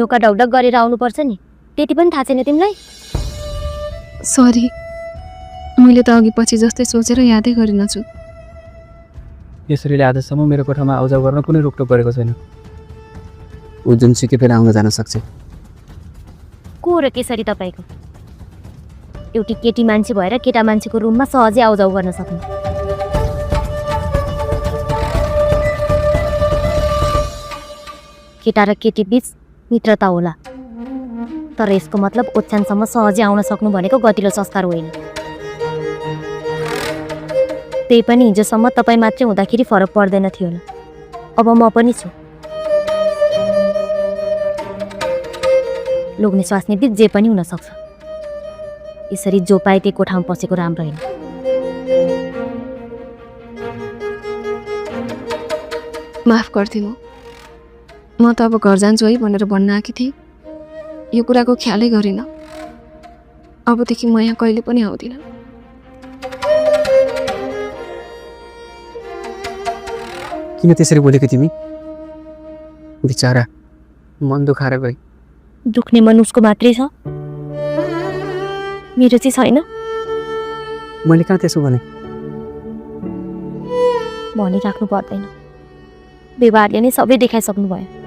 ढोका ढकढक गरेर आउनुपर्छ नि, त्यति पनि थाहा छैन तिमीलाई? सरी, मैले त अघि पछि जस्तै सोचेर यादै गरिनछु। यसरीले आजसम्म मेरो कोठामा आउजाउ गर्न कुनै रोकटोक गरेको छैन। ऊ जुनसुकै फेरि आउन जान सक्छ। को र केसरी तपाईँको? एउटी केटी मान्छे भएर केटा मान्छेको रुममा सहजै आउजाउ गर्न सक्ने। केटा र केटी बीच मित्रता होला, तर यसको मतलब ओछ्यानसम्म सहजै आउन सक्नु भनेको गतिलो संस्कार होइन। त्यही पनि हिजोसम्म तपाईँ मात्रै हुँदाखेरि फरक पर्दैन थियो होला, अब म पनि छु। लोग्ने स्वास्नी बिच जे पनि हुनसक्छ। यसरी जो पाए त्यही कोठामा पसेको राम्रो होइन। माफ गरिदिनु, म त अब घर जान्छु है भनेर भन्न आएकी थिएँ। यो कुराको ख्यालै गरिनँ। अबदेखि म यहाँ कहिले पनि आउँदिनँ। किन त्यसरी बोलेको तिमी? बिचारा मन दुखाएर गई। दुख्ने मन उसको मात्रै छ, मेरो चाहिँ छैन। मैले कहाँ त्यसो भने? भनिराख्नु पर्दैन, व्यवहारले नै सबै देखाइसक्नु भयो।